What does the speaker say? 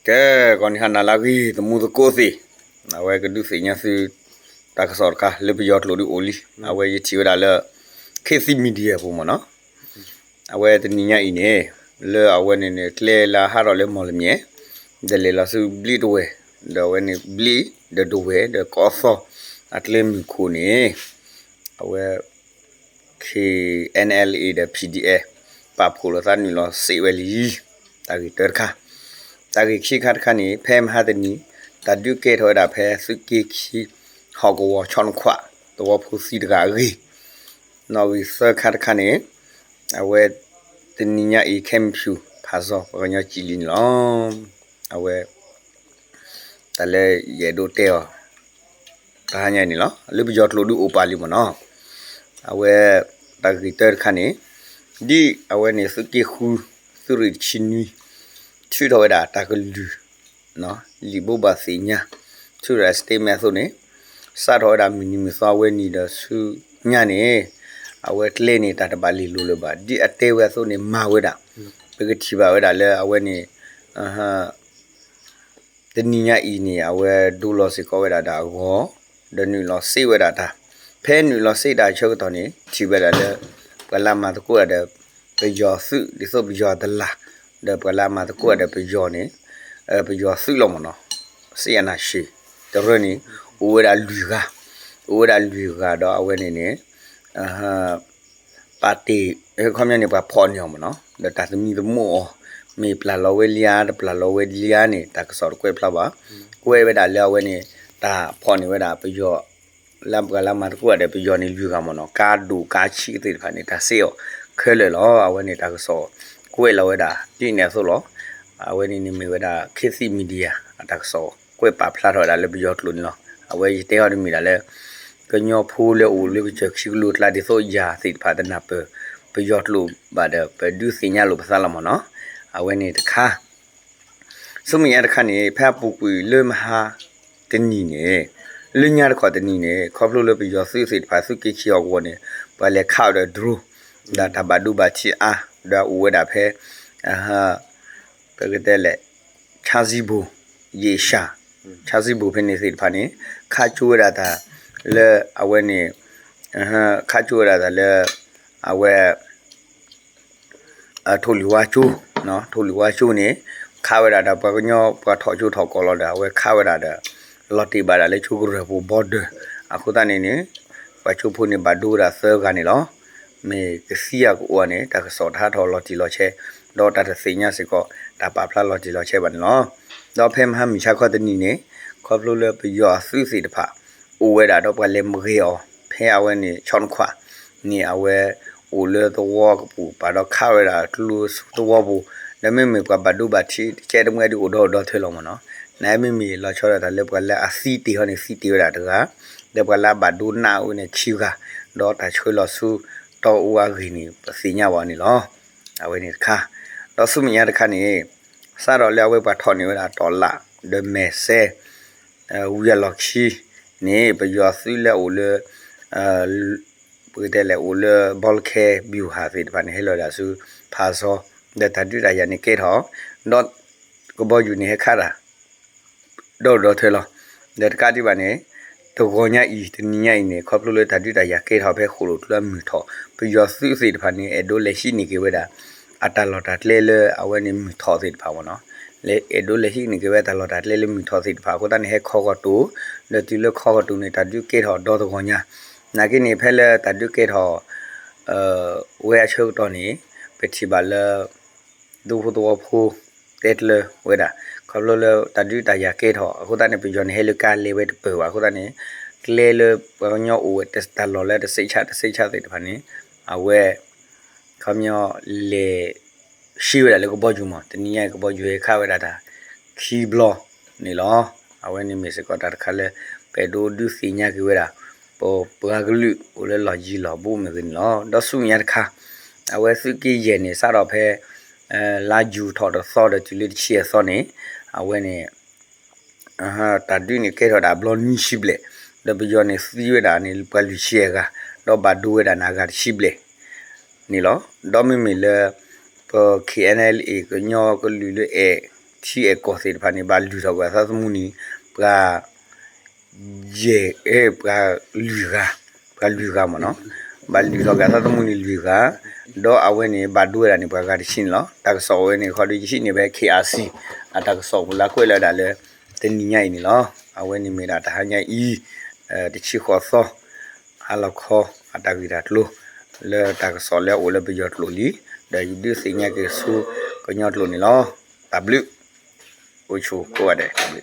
ကဲ, ဂီၤနံၤဟါနၤလၢအဂ့ၤ သမူသကိးသ့ၣ်, အဝဲကဒုးသ့ၣ်ညါသု တၢ်ကစီၣ်တခါလၢပယီၤကျိာ်ဒုးအိၣ်လံ, အဝဲယထံၣ်ဝဲဒၣ်လၢ ခေတ်သစ် Media ပူၤမ့ၢ်နီၤ, အဝဲတနံၤညါအံၤန့ၣ် လၢအဝဲန့ၣ်န့ၣ် ကျဲလၢအဟးထီၣ်လၢမီၢ်လမၠဲၣ် ဒီးလဲၤလီၤဆူဘျံးတဝဲၢ်, ဒီးအဝဲန့ၣ်ဘျံး ဒီးတဝဲၢ် ဒီးကီၢ်သီ အကျဲမုၢ်ခိၣ်န့ၣ် အဝဲ KNLA ဒီး PDF ပာ်ဖှိၣ်လိာ်သးနုာ်လီၤစ့ၣ်ဝဲလံ. တၢ်ဂ့ၢ်တၢတခါ, တၢ်ဂ့ၢ်ခံခါတခါန့ၣ် ဖဲမဟါတနံၤ တၢ်ဒုးကဲထီၣ်ဝဲဒၣ်ဖဲသုးက့ခံ ဟီၣ်ကဝီၤဆီနခွး သဝီဖိသံတဂၤအဂ့ၢ်, နီၣ်ဂံၢ်သၢခါတခါန့ၣ် အဝဲ တနံၤညါအံၤ ခဲမုၢ်ဆူၣ် ဖးစီ ပှၤကညီကံၣ်လံန့ၣ်လီၤ. အဝဲ တၢ်လၢယအဲၣ်ဒိးတဲအီၤ တဟါညါအံၤန့ၣ်လီၤ. လၢပယီၤကျိာ်ဒုးအိၣ်ပာ်လံမ့ၢ်နီၤ, အဝဲ တၢ်ဂ့ၢ်တၢတခါန့ၣ် ဒ်အဝဲန့ၣ် သုးက့ဃု သုးရ့ၣ်တဆံနွံ ထုးထီၣ်ဝဲဒၣ်တၢ်ကလုၢ် လံာ်ဘိးဘၣ်သ့ၣ်ညါ ထုးထီၣ် statement အသိးန့ၣ် စးထီၣ်ဝဲဒၣ်မုၢ်နံၤမုၢ်သီအဝဲနံၤဒီးဆူညါန့ၣ် အဝဲကျဲန့ၣ် တၢ်တဘၣ်လ့ၢ်လိၤလၢၤဘၣ်. ဒ်အတဲဝဲအသိးန့ၣ် မၤဝဲဒၣ်, ပကထံၣ်ဘၣ်ဝဲဒၣ်လၢအဝဲန့ၣ် တနံၤညါအံၤန့ၣ် အဝဲဒိလီၤစ့ၢ်ကီးဝဲဒၣ်ဒီးအဂီၤ, ဒီးနုာ်လီၤစ့ၣ်ဝဲဒၣ်တၢ်, ဖဲနုာ်လီၤစ့ၣ်တၢ်အဆၢကတီၢ်န့ၣ် ထံၣ်ဝဲဒၣ်လၢ ပှၤလၢအမၤသကိးတၢ်ဒီး ပယီၤသုး ဒ်သိးပယီၤတလး, ဒီးပှၤလၢအမၤသကိးတၢ်ဒီးပယီၤန့ၣ် ပယီၤသုးလီၤမ့ၢ်နီၤ, စ့ၣ်အနၢ်ရှ့ၣ် တရၢန့ၣ် အိၣ်ဝဲဒၣ်လွံၢ်ဂၤ, အိၣ်ဝဲဒၣ်လွံၢ်ဂၤဒီးအဝဲန့ၣ်န့ၣ် ပာ်တ့ၢ် ခီပညီန့ၣ် ပှၤဖီၣ်န့ၢ်အီၤမ့ၢ်နီၤ, ဒီးတၢ်သမံသမိးအီၤ, မ့ၢ်ပျၢ်လီၤဝဲလံဧါ တပျၢ်လီၤဝဲလံဧါန့ၣ် တၢ်ကစီၣ်တကွဲးဖျါဘၣ်. ကွဲးဝဲဒၣ်လၢအဝဲန့ၣ် တၢ်ဖီၣ်န့ၢ်ဝဲဒၣ်ပယီၤ လၢပှၤလၢမၤသကိးဒီးပယီၤန့ၣ် လွံၢ်ဂၤမ့ၢ်နီၤ, ကါဒိၣ်ကါဆံးသ့ၣ်တဖၣ်န့ၣ် တၢ်စ့ၢ်အီၤခဲလၢာ်လီၤ. အဝဲန့ၣ်တၢ်ကစီၣ်ကွဲးလီၤဝဲဒၣ်ဒ်န့ၣ်အသိးလီၤ. အဝဲန့ၣ်န့ၣ်မ့ၢ်ဝဲဒၣ် ခေတ်သစ် Media အတၢ်ကစီၣ်ကွဲးပာ်ဖျါထီၣ်ဝဲဒၣ်လၢပယီၤကျိာ်န့ၣ်လီၤ. အဝဲယတဲအီၤတမ့ၢ်ဒၣ်လၢ ကညီဖိလၢအိၣ်လၢကစၢၢ်ခံကလိကျါဒ်သိးယၤသ့ၣ်တဖၣ်တနၢ်ပၢၢ် ပယီၤကျိာ်ဘၣ်ဒီး ပဒုးသ့ၣ်ညါလိာ်ပသးလီၤမ့ၢ်နီၤ. အဝဲန့ၣ်တခါ ဆူမဲာ်ညါတခါန့ၣ် ဖဲအပူၤကွံာ်လၢမဟါတနံၤန့ၣ် လၢညါတခီတနံၤန့ၣ် ခီဖျိလၢပယီၤသုးသ့ၣ်တဖၣ် သုးက့ခံဟီၣ်ကဝီၤန့ၣ် ပှၤလဲၤခးအီၤဒီး drone ဒီးတၢ်ဘၣ်ဒိဘၣ်ထံးအါ ဒီးအိၣ်ဝဲဒၣ်ဖဲ ပကတဲလဲၣ် ဆၣ်စံဘိၣ် ယ့ၣ်ၡၢ် ဆၣ်စံဘိၣ်ဖဲန့ၣ်သ့ၣ်တဖၣ်န့ၣ် ခးကၠိဝဲဒၣ်တၢ်လၢအဝဲန့ၣ် ခးကၠိဝဲဒၣ်တၢ်လၢ အဝဲ ထိၣ်လွံၢ်ဝါကၠိ ထိၣ်လွံၢ်ဝါကၠိန့ၣ် ခးဝဲဒၣ်ဒီးပှၤကညီပှၤထီၣ်ကၠိထီၣ်ကီၢ်လီၤဒီး အဝဲခးဝဲဒၣ်ဒီး လီၤတံၢ်ဘၣ်ဒၣ်လၢကၠိကရၢၢ်ပူၤ border အဃိသတးန့ၣ်န့ၣ် ပှၤကၠိဖိန့ၣ်ဘၣ်ဒိဝဲဒၣ်သၢဂၤန့ၣ်လီၤ. မ့ၢ်ကသံဧါကအိၣ်ဧါန့ၣ် တၢ်ကစီၣ်တဟးထီၣ်လီၤတံၢ်လီၤဆဲး ဒီးတၢ်တသ့ၣ်ညါစ့ၢ်ကီး တၢ်ပာ်ဖျါလီၤတံၢ်လီၤဆဲးဘၣ်န့ၣ်လီၤ. ဒီးဖဲမဟါမုၢ်ဆါခီတနံၤန့ၣ် ခီဖျိလၢပယီၤအသုးသ့ၣ်တဖၣ် အိၣ်ဝဲဒၣ်ဒီးပှၤလဲၤမၤဂ့ၤအီၤ ဖဲအဝဲန့ၣ် ဆီနခွး န့ၣ် အဝဲအိၣ်လၢသဝီကပူၤ ပာ်ဒီးခးဝဲဒၣ်ကျိဆူသဝီပူၤ ဒီးမ့မ့ၢ်ပှၤဘၣ်ဒိဘၣ်ထံးတကဲတမှဲဒုးအိၣ်ဒီးအိၣ်ဒီးထဲလီၤမ့ၢ်နီၤ. နမ့မ့ၢ်လီၤဆီဒၣ်တၢ်လၢပှၤလၢအသံတ့ၢ်ဟီန့ၣ် သံတ့ၢ်ဝဲဒၣ်တဂၤ ဒီးပှၤလၢအဘၣ်ဒိနးဝဲန့ၣ်ခံဂၤ ဒီးတၢ်ဆှၢလီၤဆူတီအူအဂ့ၢ်န့ၣ် ပသ့ၣ်ညါဘၣ်န့ၣ်လီၤ. အဝဲန့ၣ်တခါ ဒီးဆူမဲာ်ညါတခါန့ၣ် စးထီၣ်လၢအဝဲပှၤထီၣ်န့ၢ်ဝဲဒၣ်တီၢ်လး ဒီးမဲာ်စဲ ဝံၤအလီၢ်ခံန့ၣ် ပယီၤသုးလၢအအိၣ်လၢ ပကတဲလဲၣ် အိၣ်လၢ ဘီလခဲ ဘံၣ်ဟးသ့ၣ်တဖၣ်န့ၣ် ဟဲလီၤဝဲဒၣ်ဆူဖးစီ ဒီးတၢ်ဒုးတၢ်ယၤန့ၣ်ကဲထီၣ် ဒီးကဘီယူၤန့ၣ်ဟဲခးတၢ် ဒီးဒီးထဲလီၤ. ဒီးတကးဒံးဘၣ်န့ၣ် တဂီၤညါအံၤ တနံၤညါအံၤန့ၣ် ခီဖျိလၢတၢ်ဒုးတၢ်ယၤကဲထီၣ်ဖဲဃိၣ်လိာ်ကျါမုၢ်ထီၣ် ပယီၤသုးသ့ၣ်တဖၣ်န့ၣ် အဲၣ်ဒိးလဲၤဟံးန့ၢ်က့ၤဝဲဒၣ် အတၢ်လီၢ်တၢ်ကျဲလၢအဝဲန့ၣ်မုၢ်ထီၣ်သ့ၣ်တဖၣ်မ့ၢ်နီၤ လၢအဲၣ်ဒိးလဲၤဟံးန့ၢ်က့ၤဝဲတၢ်လီၢ်တၢ်ကျဲလၢမုၢ်ထီၣ်သ့ၣ်တဖၣ်အဃိသတးန့ၣ် ဟဲခီဂီၤတိၢ် ဒီးတုၤလၢခီဂီၤတိၢ်န့ၣ် တၢ်ဒုးကဲထီၣ်ဒီတဂီၤညါ နာ်က့န့ၣ် ဖဲလၢတၢ်ဒုးကဲထီၣ် ဝဲအဆၢကတီၢ်န့ၣ် ပထံၣ်ဘၣ်လၢ ဒူဖိသဝီဖိ တဲတလၢဝဲဒၣ် ခီဖျိလၢတၢ်ဒုးတၢ်ယၤကဲထီၣ်အဃိသတးန့ၣ် ပယီၤန့ၣ်ဟဲလၢကါလဲၤဝဲတပၢၢ်ဘၣ်အဃိသတးန့ၣ် ကျဲလၢပှၤကညီအိၣ်ဝဲတၢ်လီၢ်လၢတစဲးဆးတစဲးဆးသ့ၣ်တဖၣ်န့ၣ် အဝဲ ခီပညီလဲၤ ဟံးဝဲဒၣ်လၢကဘီယူၤမး တနံၤညါအံၤကဘီယူၤဟဲခးဝဲဒၣ်တၢ် ခံဘျီန့ၣ်လီၤ. အဝဲန့ၣ်မ့ၢ်စ့ၢ်ကီးတၢ်တခါလၢ ပအဲၣ်ဒိးဒုးသ့ၣ်ညါက့ၤဝဲဒၣ် ပပှၤကလုာ်အိၣ်လၢလီၢ်ယံၤလီၢ်ဘူးမ့ၢ်ဂ့ၤန့ၣ်လီၤ. ဒီးဆူမဲာ်ညါတခါ အဝဲသုးက့ယဲၢ်န့ၣ် စးထီၣ်ဖဲ လါယူၤထီၣ်တသီဒီးတုၤလၢတဆံအသီန့ၣ် အဝဲန့ၣ် တၢ်ဒုးန့ၣ်ကဲထီၣ်ဒၣ်ဘျီနွံဆံဘျဲၣ် ဒီးပယီၤန့ၣ်သံဝဲဒၣ်န့ၣ် ပှၤလွံၢ်ဆံအဂၤ ဒီးဘၣ်ဒိဝဲဒၣ်န့ၣ်အဂၤတဆံဘျဲၣ်န့ၣ်လီၤ. ဒီးမ့မ့ၢ်လၢ ပ KNLA ကညီကလုာ်လၢအဲၣ် ထံအဲၣ်ကီၢ်သ့ၣ်တဖၣ်န့ၣ် ဘၣ်လုၢ်ထီၣ်ကွံာ်အသးသမူန့ၣ် ပှၤ ယဲၢ် ပှၤလွံၢ်ဂၤ, ပှၤလွံၢ်ဂၤမ့ၢ်နီၤ, ဘၣ်လုၢ်ထီၣ်ကွံာ်အသးသမူန့ၣ်လွံၢ်ဂၤ, ဒီးအဝဲန့ၣ်ဘၣ်ဒိဝဲဒၣ်န့ၣ် ပှၤဂၤတဆံန့ၣ်လီၤ. တၢ်ကစီၣ်ဝဲန့ၣ် ခီဒီးယဟံးန့ၢ်ဖဲ ခ့ၣ်အါစံၣ် အတၢ်ကစီၣ်ပူၤလၢကွဲးလၢဒၣ်လၢ တနံၤညါအံၤန့ၣ်လီၤ. အဝဲန့ၣ်မ့ၢ်ဒၣ်တဟါညါအံၤ တဆံဃိးသီ ဟါလီၤခီ အတၢ်ဂ့ၢ်တၢ်ကျိၤ လၢတၢ်ကစီၣ်လၢအအိၣ်လၢပယီၤကျိာ်လံ, ဒီးယဒုးသ့ၣ်ညါက့ၤဆူကညီကျိာ်န့ၣ်လီၤ. တၢ်ဘျုး အိၣ်ဆူၣ်ကိးဂၤဒဲး တၢ်ဘျုး.